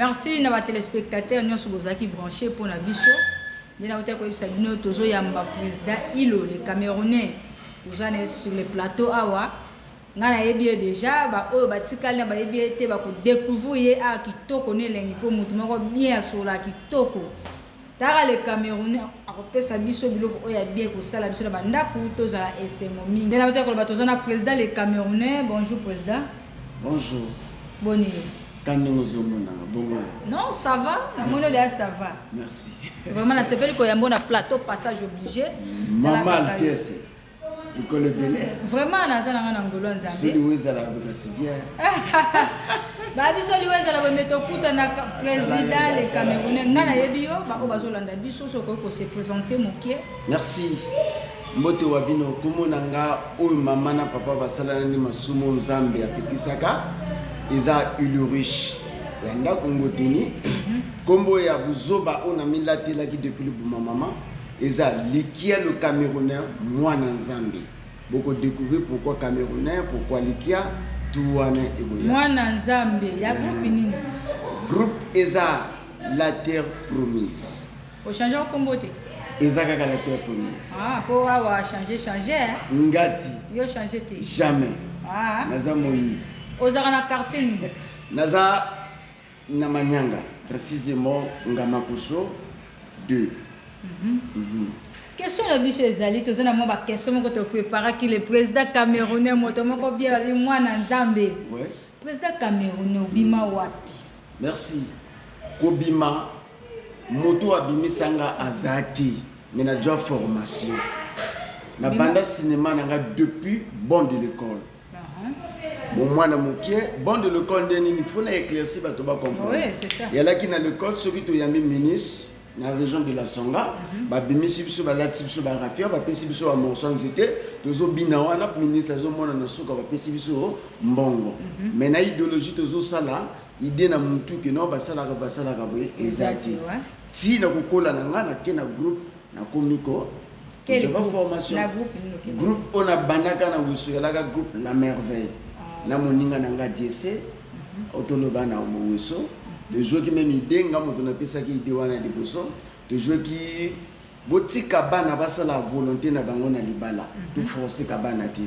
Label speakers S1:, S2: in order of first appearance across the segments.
S1: Merci na ba téléspectateurs nyonso bozalaki branché mpo na biso. Nde nauti koyebisa bino, tozoyamba président Ilo le Camerounais. Toza na ye sur le plateau awa. Ngai nayebi ye déjà, baoyo batikali na bayebi ye te, bakodécouvrir ye awa kitoko na elengi, mpo motu moko bien asololaka kitoko. Tara le Camerounais akopesa biso biloko oyo ya bien kosala biso na bandako, tozala esengo mingi. Nde nauti koloba, toza na président le Camerounais. Bonjour président.
S2: Bonjour.
S1: Boni?
S2: Ka ndenge ozomonanga bongo.
S1: Non, ça va, namoni oyo, ça va.
S2: Merci.
S1: Vraiment nasepeli koyamba na plateau, passage obligé.
S2: Mama Altesse, likolo ebele.
S1: Vraiment naza nanga na ngolo ya Nzambe.
S2: Soli oyo ezalaka bokaso bien.
S1: Babiso liwa ezala boye, me tokutana. Président le Camerounais, ngai nayebi yo, baoyo bazolanda biso, soki okoki kose présenter moke.
S2: Merci. Mbote wa bino. Kombo na nga oyo mama na papa basalana ni masumu Nzambe apekisaka eza Ulrich ya ndako Ngoteni. Kombo ya buzoba oyo namilatelaki depuis libuma mama eza Likia le Camerounais, mwana Nzambe. Bokodécouvrir pourquoi Camerounais, pourquoi Likia, tu wana ekoya.
S1: Mwana Nzambe ya groupe nini?
S2: Groupe eza La Terre Promise.
S1: Ochange kombo te?
S2: Eza kaka La Terre Promise.
S1: Ah, mpo awa change change.
S2: Ngati.
S1: Yo change te?
S2: Jamais.
S1: Ah.
S2: Naza Moïse.
S1: Ozalaka na quartier nini?
S2: Naza na Manyanga, précisément Ngamakuso 2.
S1: Question na biso ezali, toza na mwa baquestion moko topréparaki. Le président camerounais, moto moko bien, ali mwana Nzambe. Président camerounais, obima wapi?
S2: Merci. Kobima, moto abimisanga aza te, mais nazwa formation, nabanda cinéma na nga depuis banc de l'école. Bon, mwana moke, banc de l'école nde nini? Faut na éclaircir bato bacomprendre.
S1: Oui, c'est ça.
S2: Yalaki na l'école, soki toyambi ministre na région de la Sangha, babimisi biso, balatisi biso baraphia, bapesi biso bamorceau ya nzete, tozobina wana, ministre azomona, na suka bapesi biso mbongo. Mais na idéologie tozosala idée na mutu ke no basalaka boye eza te. Ti na kokola na nga, nake na groupe, nakomi ko
S1: Quel
S2: ba
S1: groupe?
S2: formation.
S1: Na groupe nini okende?
S2: Groupe oyo nabandaka na Weso ezalaka groupe La Merveille na moninga na nga Diese otoloba na Weso. Tozwaki même idée, nga moto napesaki idée wana liboso. Tozwaki botika bana basala volonté na bango na libala, toforceka bana te.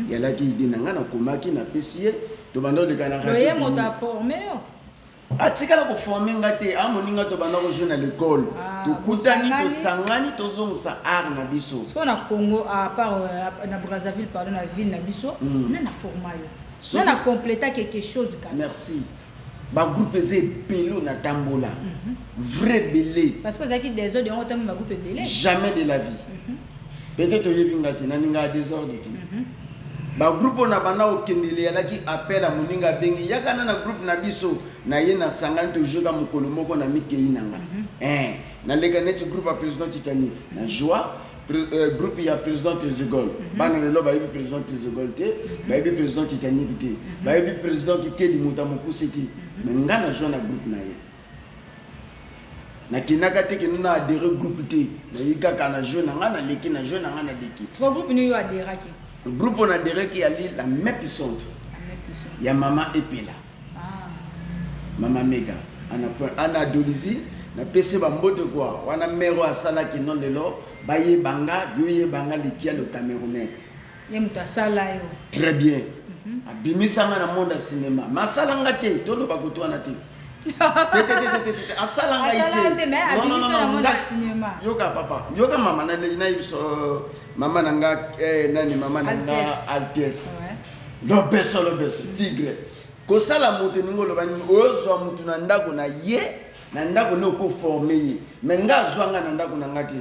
S2: Yalaki idée na nga, nakomaki, napesi ye, tobanda oleka na
S1: radio.
S2: Ye
S1: moto aforme yo?
S2: Atikala koforme nga te, amoninga tobanda kojouer na l'école.
S1: Ah,
S2: tokutani.
S1: Bosangani.
S2: Tosangani, tozongisa art na biso.
S1: Sikoyo na Congo, à part na Brazzaville, pardon, na ville na biso, na forma yo, na compléta quelque chose kasi?
S2: Merci. Bagroupe eza ebele oyo natambola, vrai ebele.
S1: Parce que ozalaki désordre, yango otambi bagroupe ebele.
S2: Jamais de la vie. Peut-être oyebi nga te, naningaka désordre te. Bagroupe oyo na banda kokendele eyalaki appel ya moninga, abengi: "Yaka na groupe na biso." Na ye nasangani, tojoka mokolo moko na mikei na nga. Naleka neti groupe ya président Titanic na joie, groupe ya président Trésegol. Bana lelo bayebi président Trésegol te, bayebi président Titanic te, bayebi président Kikedi moto ya mokuse te. Mais nga na joie na groupe na ye, nakendaka te kende na adhéré groupe te, nayi kaka na jeu na nga, naleki na jeu na nga, naleki.
S1: Sikoyo groupe nini yo adhéraki?
S2: Groupe oyo nadhéraki yali La Main Puissante.
S1: La Main Puissante.
S2: Ya mama Epela.
S1: Ah.
S2: Mama Mega ana point ana Adolisi, napesi bambote kwa wana mare oyo asalaki no lelo bayebanga, yo yebanga Likia le Camerounais.
S1: Ye moto asala yo?
S2: Très bien. Abimisanga na monde ya cinéma, ma asalanga te, toloba koto wana te. Te, te, te, te, te, te, asala ngai
S1: Asala
S2: te.
S1: te, mais
S2: Non, non,
S1: abimisa
S2: non,
S1: na
S2: non,
S1: monde ya cinéma.
S2: Yoka papa, yoka mama, nayebi so mama na nga, nani, mama na nga.
S1: Altesse.
S2: Altesse. Lobeso, lobeso tigre. Kosala moto eningi oloba nini? Ozwa motu na ndako na ye, na ndako nde okoforme ye. Me nga azwa nga na ndako na nga te.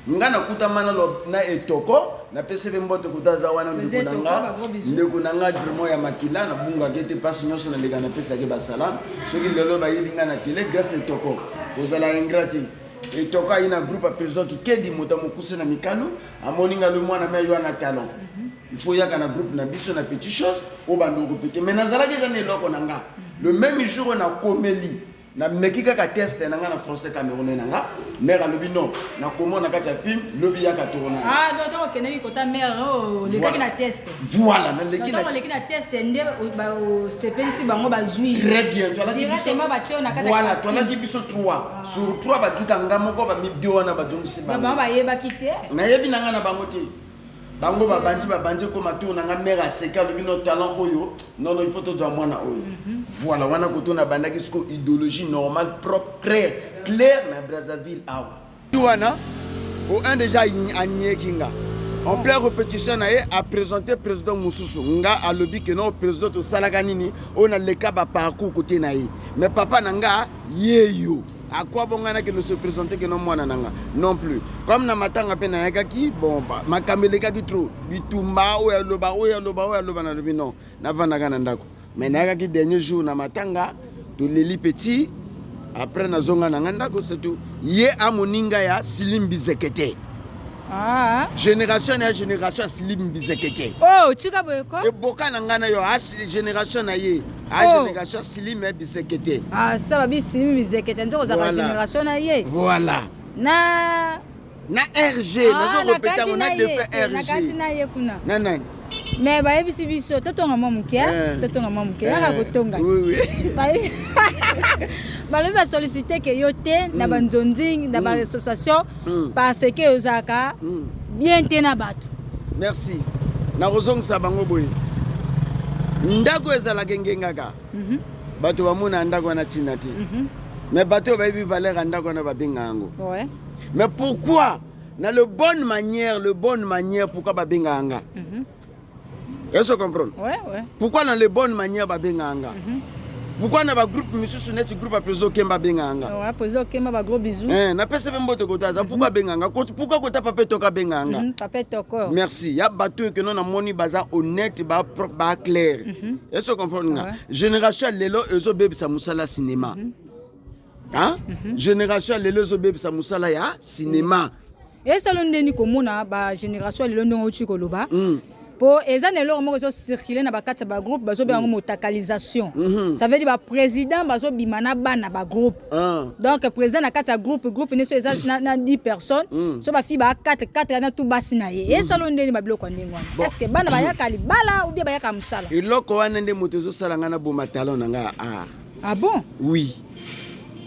S2: Nga nakutama na Etoko, napesi mpe mbote kuta aza wana, ndeko na
S1: Etoko,
S2: nga.
S1: ba gros bisous.
S2: Ndeko na nga vraiment ya makila, nabungaki ete mpasi nyonso naleka, napesaki basalam. Soki lelo bayebi nga na tele, grâce Etoko. Kozala ingrat te. Etoko ayi na groupe ya président Kikedi moto ya mokuse na mikalu, amoni nga lo mwana me yo ana talent, il faut yaka na groupe na biso na petit chose oyo bando répété. Mais nazalaki eza na eloko na nga. Le même jour oyo nakomeli. Nameki kaka test na nga na français camerounais na nga. Mère alobi non, nakoma na kati ya film, lobi yaka tournage.
S1: Ah, donc ntango okendaki kota mère, oh, olekaki na test.
S2: Voilà, naleki
S1: na oleki na test nde osepelisi bango bazwi.
S2: Très bien,
S1: toalaki biso. Directement batie na kati.
S2: Voilà, toalaki biso 3. Ah. Sur 3 bajuka nga moko ba mibio wana bazongisi
S1: bango. Bango bayebaki te.
S2: Nayebi na nga na bango te. Bango babandi babandi ekoma tour na nga, mère aseka, alobi no talent oyo, non non, il faut tozwa mwana oyo. Voilà, wana koto nabandaki siko idéologie normale, propre, clair clair na Brazzaville awa. Wana o un déjà anieki nga en plein répétition na ye, aprésente président mosusu. Nga alobi ke non, président tosalaka nini oyo, naleka baparcours kote na ye, mais papa na nga ye yo akwa bonga nakende se présente ke no mwana na nga non plus. Comme na matanga mpe nayakaki, bon, makambo elekaki trop, bitumba, oyo aloba, oyo aloba, oyo aloba, nalobi non, navandaka na ndako. Mais nayakaki dernier jour na matanga, toleli petit, après nazonga na nga ndako, c'est tout. Ye amoninga ya Silim Bizekete.
S1: Ah.
S2: Génération na ya génération ya Silim Bizekete.
S1: Oh, tika boye ko.
S2: Eboka na ngai na yo, a génération na ye a
S1: Oh.
S2: génération ya Silim ya Bizekete.
S1: Ah, ça babi Silim Bizekete nde kozaka
S2: Voilà.
S1: génération na ye.
S2: Voilà.
S1: Na
S2: Na RG.
S1: Ah,
S2: nazo répéter yango na
S1: na ye,
S2: défunt
S1: te, na kati
S2: RG.
S1: Na ye kuna.
S2: Na nani?
S1: Mais bayebisi biso totonga mwa moke. Totonga mwa moke, yaka kotonga.
S2: Oui.
S1: Balobi basollicite ke yo te na banzonzing, na baassociation, parce que ozalaka bien te na bato.
S2: Merci. Nakozongisa bango boye: ndako ezalaka engengaka, bato bamona ndako wana ntina te, mais bato oyo bayebi valeur ya ndako wana babenga yango. Mais pourquoi na le bonne manière, le bonne manière, pourquoi babengaka nga? Est-ce que comprendre?
S1: Ouais.
S2: Pourquoi na le bonne manière babengaka nga? Pourquoi na bagroupe misusu neti groupe ya président Okemba abengaka nga?
S1: Ouais, président Okemba, ba gros bisous.
S2: Eh, napesa mpe mbote kota aza. Pourquoi abengaka nga? Pourquoi kota papa Etoka abengaka nga?
S1: Papa Toko.
S2: Merci. Ya bato oyo keno namoni baza honnête, bapropre, baclair. Est-ce que comprendre nga?
S1: Ouais.
S2: Génération ya lelo ezobebisa mosala ya cinéma. Hein? Génération ya lelo ezobebisa mosala ya cinéma.
S1: Esalo ndeni komona bagénération ya lelo ndenge outi koloba, mpo eza na eloko moko ezocircule na bakati ya bagroupe, bazobenga yango motakalisation. Ça veut dire baprésident bazobima na bana bagroupe. Donc président na kati ya groupe, groupe nyonso eza na 10 personnes, so bafille baa 4 4 na tu basi na ye. Esalo ndeni babiloko ya ndenge wana? Est ce que bana bayaka libala ou bien bayaka mosala?
S2: Eloko wana nde moto ezosala ngai naboma talon na ngai ya art.
S1: Ah bon?
S2: Oui,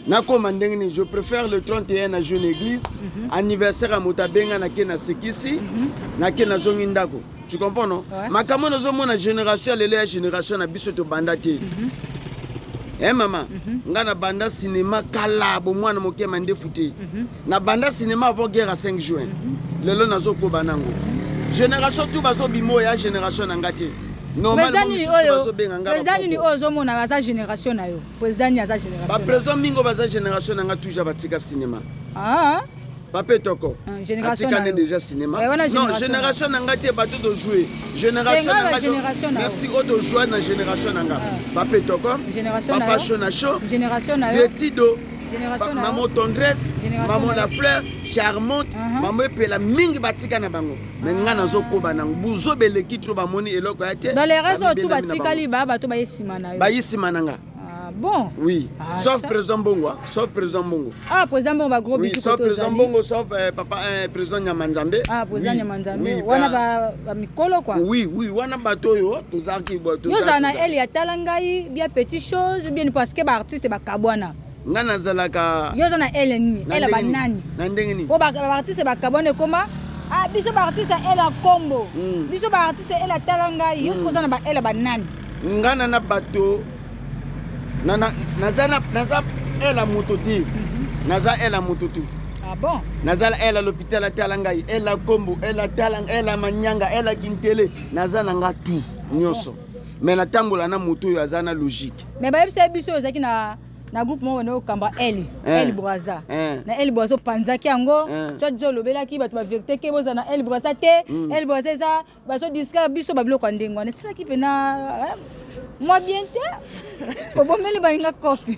S2: nakoma ndenge nini, je préfère le 31 na jeune église, anniversaire ya moto abenga, nake nasekisi, nake nazongi ndako. Tu comprends, non?
S1: Ouais.
S2: Makambo nazomona génération ya lelo, ya génération na biso tobanda te. Eh mama, nga na banda cinéma kala, bomwana mokema ndefu te. Na banda cinéma avant guerre à 5 juin. Lelo nazokoba nango. Génération tu bazobima oyo ya génération na nga te.
S1: Président
S2: Normalement
S1: nini
S2: misusu
S1: oyo
S2: bazobenga nga
S1: président nini
S2: bakoko.
S1: oyo ozomona aza génération na yo? Président nini aza génération na yo?
S2: Baprésident mingi oyo baza génération na nga toujours batika cinéma.
S1: Ah.
S2: Pape Toko
S1: Ah, génération
S2: atika
S1: na
S2: nde
S1: yo.
S2: déjà cinéma.
S1: Ouais, wana
S2: Non,
S1: génération.
S2: génération na nga te, bato tojoue génération
S1: Eh, nga
S2: na
S1: ba génération na yo.
S2: Merci. Oyo tojoue na génération na nga, Pape Toko,
S1: Génération na
S2: Papa
S1: yo.
S2: Shonacho,
S1: Génération na yo.
S2: Pietido,
S1: Génération na yo.
S2: Maman Tendresse,
S1: Génération
S2: Maman
S1: na
S2: La
S1: yo.
S2: Fleur Charmante, Mama Epela, mingi batika na bango, mais nga nazokoba nango. Buzoba eleki trop, bamoni eloko ya te.
S1: Dans les réseaux tout
S2: Bamibendami na
S1: batikali ba bato baye nsima na yo.
S2: bango. Bayi nsima na nga.
S1: Ah bon?
S2: Oui.
S1: Ah,
S2: Sauf président Mbongo, hein. Sauf président Mbongo.
S1: Ah, président Mbongo, ba gros
S2: Oui,
S1: bisous.
S2: sauf
S1: Koto
S2: président
S1: ozali.
S2: Mbongo, sauf papa président Nyamanzambe.
S1: Ah, président
S2: Oui,
S1: Nyamanzambe.
S2: oui,
S1: Wana ba ba mikolo quoi.
S2: Oui, wana bato oyo tozalaki
S1: Yo ozala na ele ya tala ngai bien petit chose bien, parce que baartiste bakabwana.
S2: Nga nazalaka
S1: Yo oza na ele nini?
S2: Na
S1: Ele
S2: ndenge nini?
S1: banani?
S2: Na ndenge nini?
S1: Mpo baartiste bakabwana, ekoma ah, biso baartiste ele ya kombo, biso baartiste ele atala ngai. Yo soki oza na baele banani?
S2: Nga na bato naza naza ele moto te, naza ele moto tu.
S1: Ah bon?
S2: Naza ele l'hôpital atala ngai, ele kombo, ele atala, ele manyanga, ele kintele, naza na nga tu nyonso, mais natambola na moto oyo aza na logique.
S1: Mais bayebisa biso oyo ozalaki na groupe moko banda okamba ele El Braza. Na El Braza opanzaki yango. Soit biso olobelaki bato bavérité ke bozala na El Braza te, El Braza eza bazodistraire biso, babiloko ya ndenge wana esalaki mpena mwa bien te. Obomeli baninga kopi,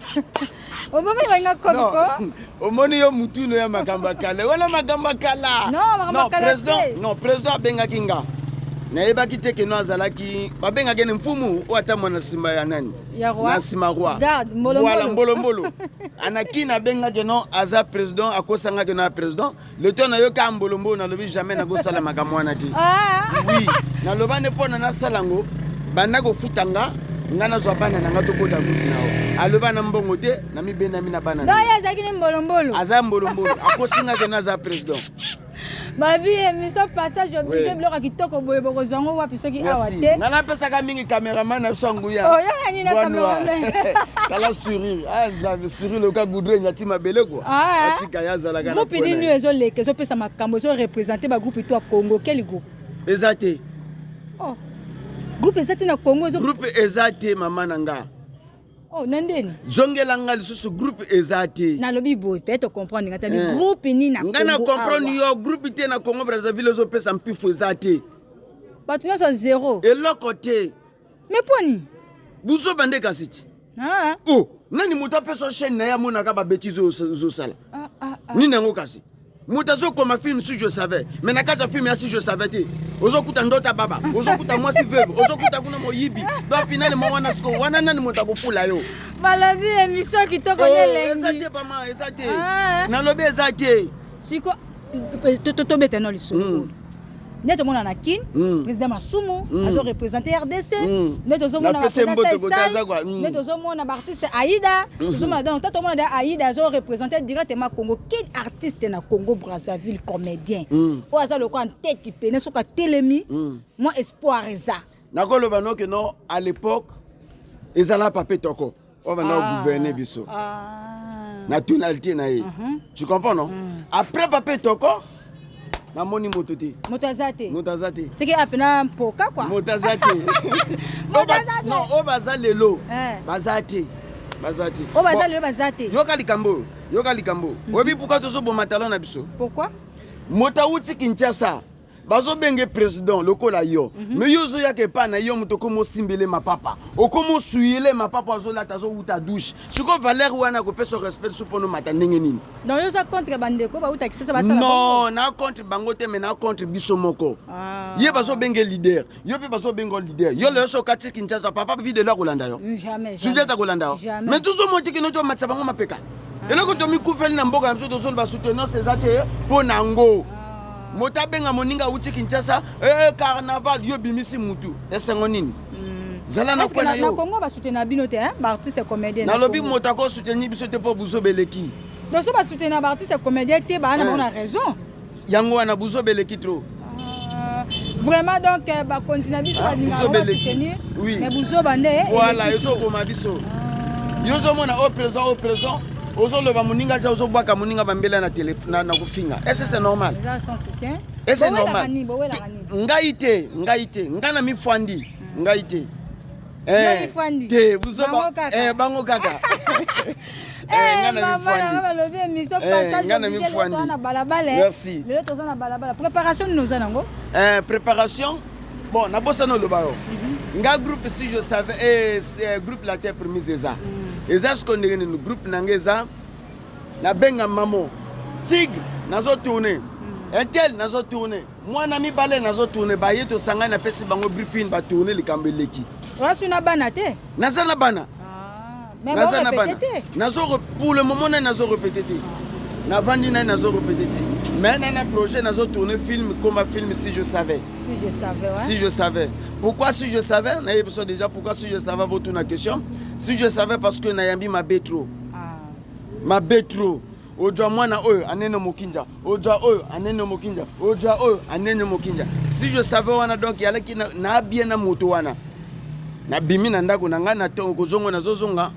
S1: obomeli baninga kopi ko.
S2: Omoni yo mutuno ya makambo ya kala wana, makambo ya kala.
S1: Non, makambo ya kala
S2: Président
S1: te.
S2: Non, président abengaki nga. Nayebaki te keno azalaki, babengaki ne mfumu oyo ata mwana nsima ya nani, na nsima roi,
S1: voilà,
S2: mbolombolo. Anaki nabengaki no aza président, akosangaki no ya président. Le temps nayoka mbolombolo, nalobi jamais nakosala makambo wana te. Oui, naloba nde mpo na nasala yango, banda kofuta nga, nga nazwa bana na nga, tokota groupe na yo. Aloba na mbongo te, namibendami na bana.
S1: Azalaki ne mbolombolo.
S2: Aza mbolombolo, akosingaki no aza président.
S1: Babi, émission Passage Obligé, biloko ya kitoko boye bokozwa yango wapi soki awa te?
S2: Nga napesaka mingi cameraman na biso ya nguya.
S1: Oyaka nini na cameraman?
S2: Tala sourire, aya Nzambe, sourire loka goudron enyati mabele kua. Atika ye azalaka.
S1: Groupe nini ezoleka, ezopesa makambo, ezoreprésente bagroupe to ya Congo? Quel groupe?
S2: Eza te.
S1: Oh. Groupe eza te na Congo?
S2: Groupe eza te, mama na nga.
S1: Oh, na ndeni?
S2: Zongela nga lisusu, groupe eza te.
S1: Nalobi boye, peut-être comprendre nga tabi groupe nini na
S2: Nga na comprendre yo, groupe te na Congo Brazzaville ezopesa mpifu, eza te.
S1: Bato nyonso zéro.
S2: Eloko te.
S1: Mais poni?
S2: Buzoba nde kasi ti. Oh, nani moto apesa chaîne na ye amonaka babêtises oyo ozosala? Nini yango kasi? Moto azokoma film Si je savais, mais na kati ya film ya Si je savais te, ozokuta ndota baba, ozokuta mwasi veuve, ozokuta kuna moyibi. Donc finalement wana siko wana nani moto akofula yo?
S1: Balobi émission kitoko.
S2: Oh, eza te, mama, eza te. Nalobi eza te.
S1: Siko tobeta no lisolo. Nde tomona na Kin, président Masumu azoreprésente RDC, nde tozomona, nde tozomona baartiste Aida, tozomona, donc ta tomona de Aida azoreprésente directement Congo. Quel artiste na Congo Brazzaville, comédien oyo aza lokola nteti pene, soki atelemi mwa espoir eza?
S2: Nakoloba noke no, à l'époque ezala Pape Toko oyo banda kogouverne biso na tonalité na ye, tu comprends, non? Après Pape Toko, namoni moto te.
S1: Moto aza te.
S2: Moto aza te.
S1: Seke apena mpoka kua.
S2: Moto aza te. Non, oyo baza lelo baza te, baza te.
S1: Oyo baza lelo baza te.
S2: Yoka likambo oyo, yoka likambo oyo. Oyebi pourquoi tozoboma talon na biso?
S1: Pourquoi?
S2: Moto awuti Kinshasa, bazobenge président lokola yo, mais yo ozoyaka epai na yo, moto okoma osimbele mapapa, okoma osuyele mapapa, azolata, azowuta douche. Sikoyo valeur wana akopesa respect so mpona omata ndenge nini?
S1: Donc yo oza contre bandeko bauta Kisasa basala?
S2: Non, na contre bango te, mais na contre biso moko. Ye bazobenge leader, yo mpe bazobenga leader. Yo lelo so okati Kinshasa, papa videlo akolanda yo?
S1: Jamais.
S2: Akolanda yo, mais tozomona te kino tomatisa bango mapeka. Eloko tomikufeli na mboka na biso, tozoloba soutenance eza te mpo na yango. Moto abenga moninga awuti Kinshasa, carnaval, yo bimisi mutu, esengo nini? Zala na kwe na yo.
S1: Congo basoutenir bino te, baartiste comédien?
S2: Nalobi moto akosoutenir biso te mpo buzoba eleki.
S1: Donc so basoutenir baartiste comédien te, baa na bango na raison.
S2: Yango wana buzoba eleki trop.
S1: Vraiment, donc bakonzi na biso balingaka basoutenir, mais buzoba nde.
S2: Voilà, ezoboma biso. Yo ozomona oyo président, oyo président, ozoloba moninga aza, ozobwaka moninga bambela na telefone na kofinga. Est ce c'est normal?
S1: Est
S2: ce normal? Ngai te, ngai te, ngai na mifwandi, ngai te. Te, buzoba bango kaka.
S1: Balobi émission Passage na balabala.
S2: Merci.
S1: Lelo toza na balabala. Préparation nini oza nango?
S2: Préparation, bon, nabosana oloba yo, nga groupe Si je savais, groupe La Terre Promise eza siko ndenge nini? Groupe na nga eza, nabenga mamo tigre, nazotourne intel, nazotourne mwana mibale, nazotourne baye, tosangani, napesi bango briefing, batourne, likambo eleki.
S1: Wasu na bana te?
S2: Naza na bana. Naza na bana. Nazo, pour le moment nani nazo répéter te, navandi nani nazo répéter te, mais nana projet, nazo tourner film, komba film Si je savais.
S1: Si je savais, ouais.
S2: Si je savais. Pourquoi Si je savais? Nayebi biso déjà pourquoi Si je savais. Votuna question Si je savais, parce que nayambi mabe trop, mabe trop. Ozwa mwana oyo anene mokinja, ozwa oyo anene mokinja, ozwa oyo anene mokinja. Si je savais wana, donc yalaki na bien na moto wana. Nabimi na ndako na ngai na ntongo, kozonga, nazozonga,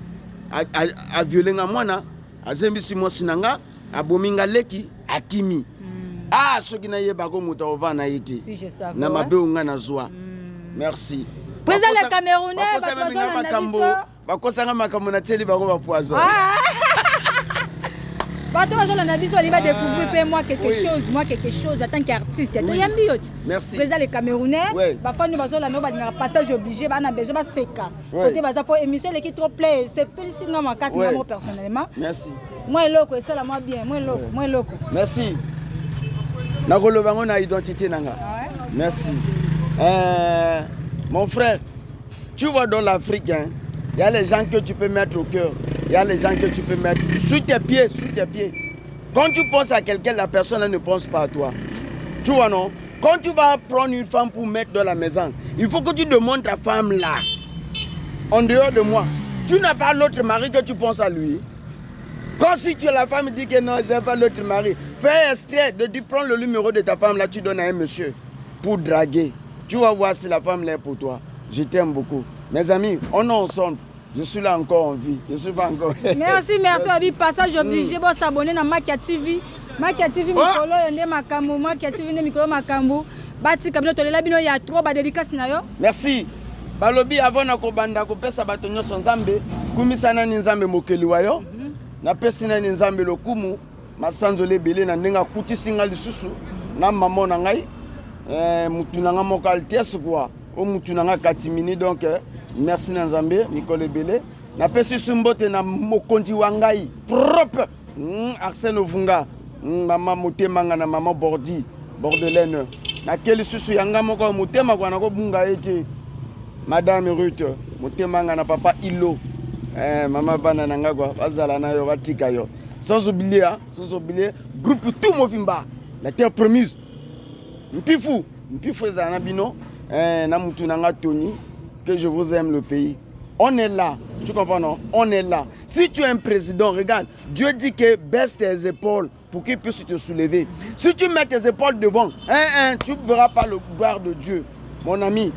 S2: aviole nga mwana, azembisi mwasi na nga, abomi nga leki, akimi. Ah, soki nayebako, moto akovanda na ye te na mabe oyo ngai nazwa. Merci.
S1: Président le Camerounais, bato bazolanda biso.
S2: Bakosanga makambo, natieli bango bapoison.
S1: Bato bazolanda biso balingi badécouvrir mpe moi quelque chose, moi quelque chose en tant qu'artiste. Toyambi yo ti.
S2: Merci.
S1: Président le Camerounais, bafani bazolanda oyo balingaka Passage obligé, bana besoin baseka kote baza po émission eleki trop play, esepelisi nga makasi, nga moko personnellement.
S2: Merci.
S1: Mwa eloko esala mwa bien, mwa eloko, mwa eloko.
S2: Merci. Nakoloba yango na identité na nga. Merci. Mon frère, tu vois dans l'Afrique, hein, il y a les gens que tu peux mettre au cœur, il y a les gens que tu peux mettre sous tes pieds, sous tes pieds. Quand tu penses à quelqu'un, la personne elle ne pense pas à toi. Tu vois, non? Quand tu vas prendre une femme pour mettre dans la maison, il faut que tu demandes ta femme là, en dehors de moi. Tu n'as pas l'autre mari que tu penses à lui. Quand si tu es la femme, dit que non, j'ai pas l'autre mari, fais extrait de tu prends le numéro de ta femme là, tu donnes à un monsieur pour draguer. Tu vas voir si la femme l'est pour toi. Je t'aime beaucoup. Mes amis, on est ensemble. Je suis là encore en vie. Je suis pas encore.
S1: Merci, merci, Abi. Passage obligé. Bon, s'abonner na Makia TV. Makia TV, mikolo, nde makambo. Makia TV, nde mikolo makambo. Batika bino tolela bino ya trop ba dédicace na yo.
S2: Merci. Balobi avant na kobanda kopesa bato nyonso Nzambe, kumisa nani Nzambe mokeli wa yo. Napesi nani Nzambe lokumu, masanzoli ebele na ndenge akutisi nga lisusu na mama na ngai. Mutu na nga moko altesse quoi. O mutu na nga katimini donc merci na Nzambe mikolo ebele. Napesi su mbote na mokonzi wa ngai propre Arsène Ovunga, mama motema nga na mama Bordi Bordelaine. Nakeli susu ya nga moko motema kwa nakobunga ye te. Madame Ruth motema nga na papa Ilo. Mama bana na nga kwa bazala na yo batika yo. Sans oublier, hein, sans oublier groupe tout Movimba, la terre promise. Mpifu, mpifu ezala na bino, na mutu na nga Tony, que je vous aime le pays. On est là, tu comprends non? On est là. Si tu es un président, regarde, Dieu dit que baisse tes épaules pour qu'il puisse te soulever. Si tu mets tes épaules devant, hein, hein, tu ne verras pas le gloire de Dieu. Mon ami,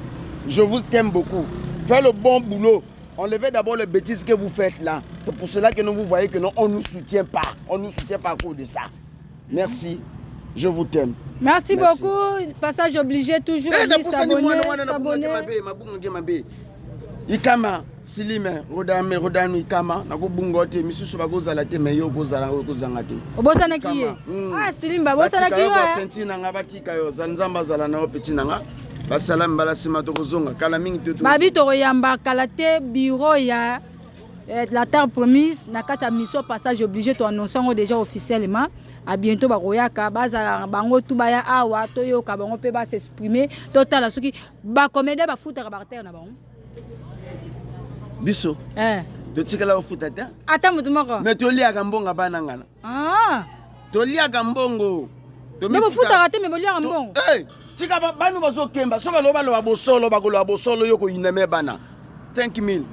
S2: je vous t'aime beaucoup. Fais le bon boulot. Enlevez d'abord les bêtises que vous faites là. C'est pour cela que nous vous voyez que non, on ne nous soutient pas. On ne nous soutient pas à cause de ça. Merci. Je vous t'aime.
S1: Merci, Merci beaucoup. Passage obligé toujours.
S2: Eh,
S1: s'abonner, s'abonner.
S2: Ikama, Silime, Rodame, Rodame, Ikama, nakobunga te, misusu bakozala te, mais yo kozala kozanga te.
S1: Obosanaki ye. Ah, Silime, babosanaki yo.
S2: Senti na nga batika yo, Nzambe azala na yo petit na nga. Basala mbala sima tokozonga kala mingi te.
S1: Babi tokoyamba kala te bureau ya la terre promise na kati ya mission passage obligé to annoncer yango déjà officiellement. À bientôt bakoyaka bazala bango tu baya awa toyoka bango pe ba s'exprimer totala soki ba comédien bafutaka ba terre na bango.
S2: Biso. Totikala kofuta te.
S1: Ata motu moko.
S2: Mais toliaka mbongo bana ngana.
S1: Ah.
S2: Toliaka mbongo.
S1: Mais bofutaka te, mais boliaka mbongo.
S2: Tika banu bazokemba so baloba loba bosolo bakoloba bosolo yo koyineme bana 5000.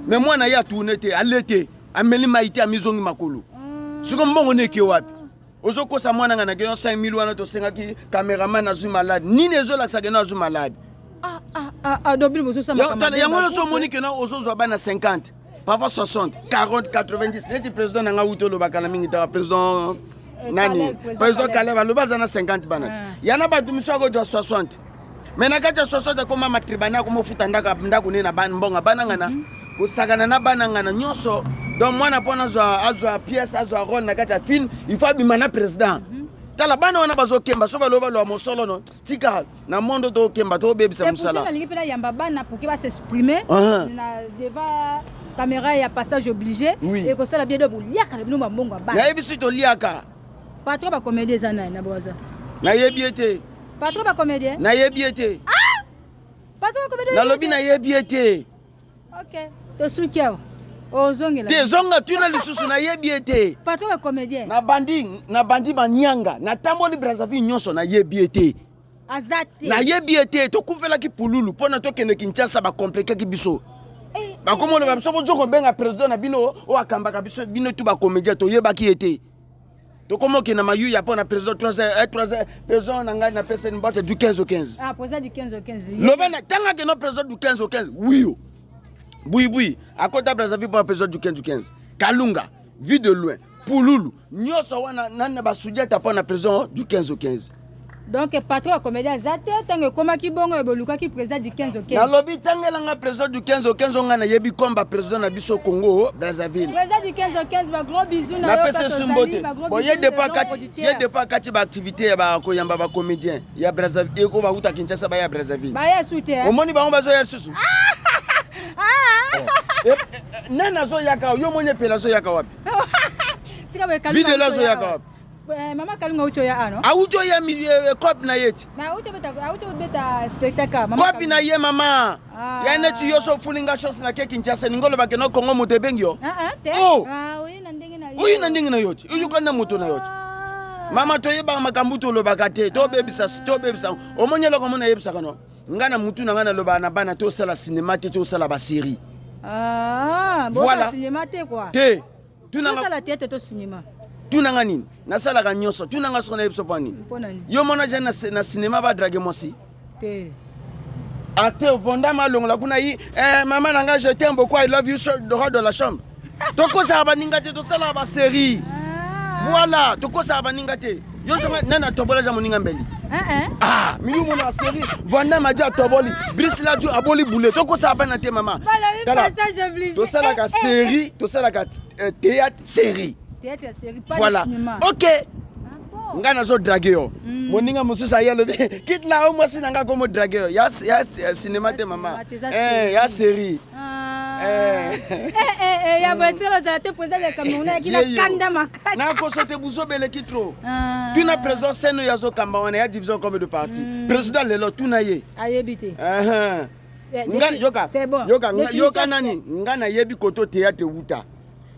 S2: Mais mwana ye atourne te, alete, ameli mai te, amizongi makolo. Siko mbongo ne eke wapi? Ozokosa mwana nga na keno 5000 wana tosengaki cameraman azwi malade. Nini ezolakisa keno azwi malade?
S1: Ah, ah, ah, ah, donc bino bozosala makambo
S2: Tala, yango
S1: mabe,
S2: nyonso omoni keno ozozwa bana 50, parfois 60, 40, 90. Neti président na nga wuti olobaka na mingi taka président nani?
S1: Caleb, président
S2: Président
S1: Caleb.
S2: Caleb aloba aza na 50 bana. Yana bato misusu akozwa 60. Mais na kati ya 60 akoma matribana, akoma ofuta ndako ne na mbongo, bana ngana. Kosakana na bana ngana nyonso. Donc mwana mpona azwa pièce, azwa rôle na kati ya film, il faut abima na président. Tala bana wana bazokemba, so baloba loba mosolo no. Tika na monde tokemba, tobebisa
S1: C'est pour ça
S2: mosala.
S1: nalingi mpe nayamba bana pour que ba s'exprimer na devant caméra ya passage obligé. Ekosala bien do boliaka na bino ba mbongo ya bana.
S2: Nayebi si toliaka.
S1: Patron ba comédien eza nani na boza?
S2: Nayebi ete.
S1: Patron ba comédien?
S2: Nayebi ete.
S1: Ah! Patron ba comédien?
S2: Nalobi nayebi ete.
S1: OK. Tosuki awa. Ozongela.
S2: Te zonga tuna lisusu nayebi ete.
S1: Patron ba comédien?
S2: Na bandi, na bandi manyanga, na tamboli Brazzaville nyonso nayebi ete.
S1: Azate.
S2: Nayebi ete tokufelaki pululu mpona tokende Kinshasa ba compliquaki biso. Bakomona ba biso bozoko benga président na bino oyo akambaka biso bino tu ba comédien toyebaki ete. Tokomoki na mayuya mpona président 3 heures, 3 heures, président na ngai na pesa une boîte du 15 au 15.
S1: Ah, président du 15 au 15.
S2: Loba na tanga ke no président du 15 au 15. Oui. Boui boui, akota Brazzaville pour président du 15 au 15. Kalunga, vue de loin, Pululu, nyonso wana nana ba sudiata mpona président du 15 au 15.
S1: Donc patron ya comédien aza te, ntango ekomaki bongo ebolukaki président du 15 au 15.
S2: Nalobi tangelanga président du 15 au 15 nga nayebi komba président na biso Congo Brazzaville.
S1: Président du 15 au 15 ba gros bisous na yo,
S2: Napesi
S1: Kato
S2: Sumbote.
S1: Zali, ba gros
S2: Bon,
S1: bisous
S2: ye depa
S1: na
S2: kati,
S1: producteur.
S2: ye depa kati ba activité ya ba koyamba ba comédien ya Brazzaville eko ba uta Kinshasa ba ya Brazzaville.
S1: Ba ya sute, hein?
S2: Omoni bango bazo ya susu.
S1: Ah!
S2: Nana zo yaka, yo moni pela zo yaka wapi?
S1: Tika ba
S2: Vide la zo yaka wapi?
S1: Eh, mama Kalunga auti oya ano?
S2: Auti oya eh, cope na ye ti.
S1: Mais auti obeta auti obeta spectacle.
S2: Mama Cope na ye mama. Ah. Ya neti yo so ofuli nga chance na ke Kinshasa ningo loba ke no Congo moto ebengi yo.
S1: Ah ah te.
S2: Oh.
S1: Ah oye na ndenge na yo.
S2: Oye na ndenge na yo ti. Oyoka na moto na yo ti.
S1: Ah.
S2: Mama toyebaka makambo tolobaka te tobebisa tobebisa omoni eloko mona yebisaka no nga na mutu na nga nalobaka na bana tosala cinéma te tosala basérie.
S1: Ah,
S2: Voilà.
S1: cinéma te quoi.
S2: Te. Tunanga
S1: Tosala théâtre to cinéma.
S2: Tunanga nini? Nasalaka nyonso. Tunanga soko nayebi so mpo nini?
S1: Mpo na nini?
S2: Yo mona ja na, na cinéma ba drague mwasi.
S1: Te.
S2: Ate Vondama alongola kuna yi eh, mama na nga je t'aime beaucoup I love you droit de la chambre. Tokosaka baninga te tosalaka ba série.
S1: Ah.
S2: Voilà, tokosaka baninga te. Yo jonga nani atobola ja moninga mbeli.
S1: Hein hein.
S2: Ah, miyu mona série Vondama adi atoboli, Brice Ladu aboli boule. Tokosaka bana te mama.
S1: Voilà, passage obligé.
S2: Tosalaka série, tosalaka théâtre série.
S1: Théâtre ya série, pas
S2: Voilà.
S1: de cinéma.
S2: OK.
S1: Ah bon.
S2: Nga nazo drague yo. Moninga mosusu aye alobi quitte la o mwasi na nga komo drague yo. Ya ya ya cinéma te mama.
S1: cinéma te, eza
S2: Eh, ya série.
S1: Ah.
S2: Eh.
S1: Eh eh eh ya voiture ozala te président ya Cameroun ayaki na
S2: Ye yo.
S1: kanda makasi.
S2: Nakoso te buzobeleki trop.
S1: Ah.
S2: Tuna président seno oyo azokamba wana ya division comme de parti. Président lelo tuna ye.
S1: Ayebi te.
S2: Uh-huh.
S1: Eh,
S2: Nga yoka.
S1: C'est bon.
S2: Yoka nga,
S1: Définition,
S2: yoka nani nga nayebi koto théâtre wuta.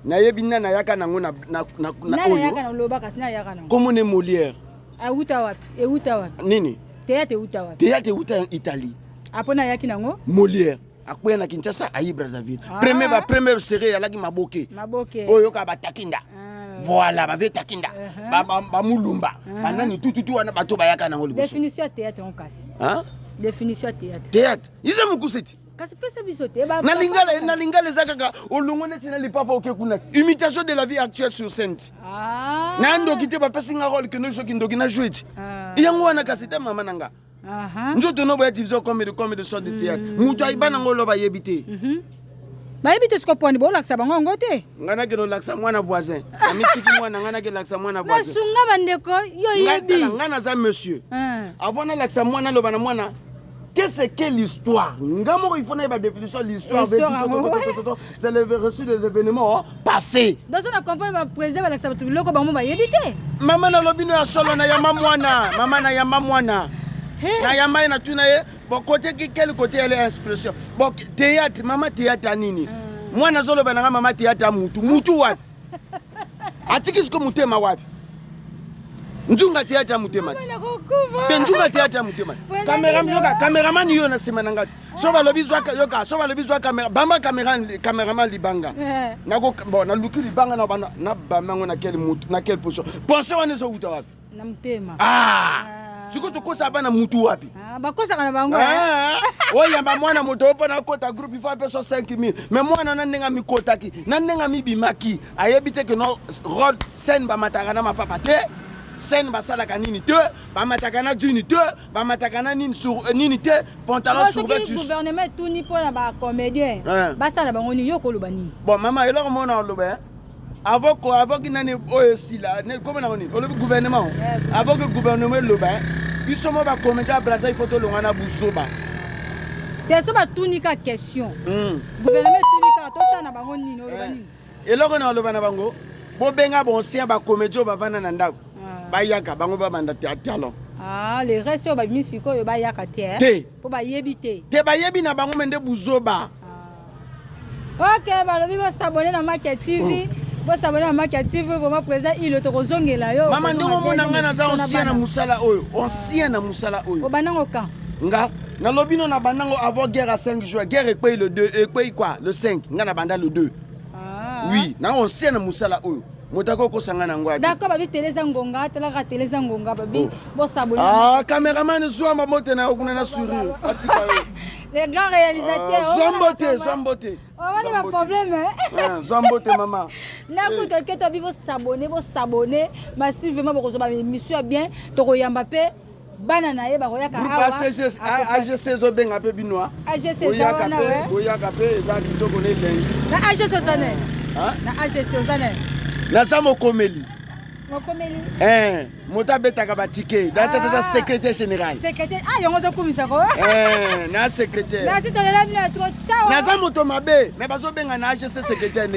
S2: Nayebi nani ayaka nango na na na, na
S1: Nani
S2: oyo.
S1: ayaka na loba kasi nani ayaka nango.
S2: Kombo ne Molière.
S1: Awuta wapi? Ewuta wapi?
S2: Nini?
S1: Théâtre ewuta wapi?
S2: Théâtre wuta ya Italie.
S1: Apo na ayaki nango?
S2: Molière akweya na Kinshasa ayi Brazzaville.
S1: Ah.
S2: Premier ba première série alaki maboke.
S1: Maboke.
S2: Oyo yoka batakinda.
S1: Ah.
S2: Voilà, bave takinda.
S1: Uh-huh.
S2: Ba ba, ba mulumba. Banani tututu wana bato bayaka nango liboso.
S1: Définition ya théâtre on kasi.
S2: Hein?
S1: Définition ya théâtre.
S2: Théâtre. Iza mukuseti.
S1: Kasi pesa biso te ba.
S2: Na lingala na lingala eza kaka olongo neti na lipapa oke kuna. Imitation de la vie actuelle sur scène.
S1: Ah.
S2: Na ndoki te bapesi nga rôle que no joki ndoki na jouer ti.
S1: Ah.
S2: Yango wana kasi te mama na nga.
S1: Aha.
S2: Nzoto no boya division comme de sorte de théâtre. Mutu ayiba nango oloba yebi te.
S1: Bayebi te siko pwani bolakisa bango yango te.
S2: Nga nakende olakisa mwana voisin. Namitiki mwana nga nakende olakisa mwana voisin.
S1: Nasunga bandeko yo
S2: Nga
S1: yebi.
S2: tala, nga naza monsieur.
S1: Ah.
S2: Avant nalakisa mwana aloba na mwana qu'est-ce que l'histoire? Nga moko il faut nayeba définition l'histoire.
S1: Histoire yango.
S2: C'est le reçu des événements passés.
S1: Donc so na comprendre ba président balakisa bato biloko bango bayebi te.
S2: Mama nalobi no ya solo na yamba mwana. Mama na yamba mwana. Na yamba ye na tuna ye bon côté ki quel côté elle est inspiration. Bon théâtre mama théâtre ya nini? Mwana azoloba na nga mama théâtre ya mutu. Mutu wapi? Atiki siko motema wapi? Nzunga théâtre ya motema ti.
S1: Nakokufa.
S2: Te nzunga théâtre ya motema. Caméra yoka caméraman yo na sima na nga ti. So balobi zwa yoka so balobi zwa caméra bamba caméra caméraman libanga.
S1: Eh.
S2: Nako bon naluki libanga na bana na bamba ngo na quel mutu na quelle position. Pensez wana ezowuta wapi?
S1: Na motema.
S2: Ah! Sikoyo tokosaka bana mutu wapi?
S1: Ah, bakosaka na bango. eh.
S2: Ah, oyamba mwana moto oyo mpona akota groupe ifo apesa 5000 mais mwana na ndenge amikotaki na ndenge amibimaki ayebi te ke no role scène bamataka na mapapa te scène basalaka nini te bamataka na duni te bamataka na nini sur nini te pantalon
S1: Bon,
S2: sur
S1: soki
S2: tu
S1: gouvernement etuni mpona bacomédien
S2: Eh.
S1: basala bango nini yo koloba nini
S2: bon mama eloko mona oloba avant ko avant ki nani oyo esila komi nango nini olobi gouvernement
S1: Eh,
S2: avant que gouvernement eloba biso mo bacomédien ya Brazza il faut tolonga na buzoba.
S1: Te so batuni ka question gouvernement etuni kaka tosala na bango nini oloba nini
S2: Eloko na oloba na bango bobenga boncien bacomédien oyo bavanda na ndako
S1: Ah.
S2: bayaka bango babanda talon.
S1: Ah, le reste oyo babimi sikoyo bayaka te eh?
S2: Te.
S1: mpo bayebi te.
S2: Te bayebi na bango me nde buzoba.
S1: Ah. Ok, balobi bosabone na Makia TV, bosabone na Makia TV vraiment. Président ilo tokozongela yo.
S2: Mama ndenge omona ngai naza
S1: Tozonga
S2: ancien na
S1: bana.
S2: mosala oyo, ancien na mosala oyo.
S1: Obandango kan?
S2: Nga nalobi no na bandango avant guerre à 5 juin. Guerre ekwei le 2 ekwei quoi le 5 nga na banda le 2.
S1: Ah.
S2: Oui, na ancien na mosala oyo moto akoki okosanga na yango ate.
S1: D'accord, babi tele eza ngonga, talaka tele eza ngonga, babi
S2: Oh.
S1: bosabone.
S2: Ah, cameraman zwa mabote na yo kuna na sourire atika yo.
S1: Les grands réalisateurs.
S2: Ah, zwa mbote, zwa mbote.
S1: Omoni
S2: Zwa mbote.
S1: baproblème.
S2: Ah, zwa mbote mama.
S1: Nakuta ke tobi bosabone, bosabone massivement, bokozwa baémission ya bien, tokoyamba mpe bana na ye bakoyaka
S2: Groupe
S1: awa.
S2: ACG AGC ezobenga mpe bino ah.
S1: AGC eza
S2: Boyaka
S1: wana
S2: mpe
S1: we.
S2: boyaka mpe eza kitoko na elengi.
S1: Na AGC oza ne?
S2: Ah?
S1: Na AGC oza ne?
S2: Naza mokomeli.
S1: Mokomeli.
S2: Eh, moto abetaka batike datatata
S1: Ah.
S2: secrétaire général.
S1: Secrétaire, ah, yango ozokumisa ko.
S2: Eh, na secrétaire.
S1: Merci, tolela bino ya trop, ciao.
S2: Naza moto mabe me bazobenga na AGC secrétaire.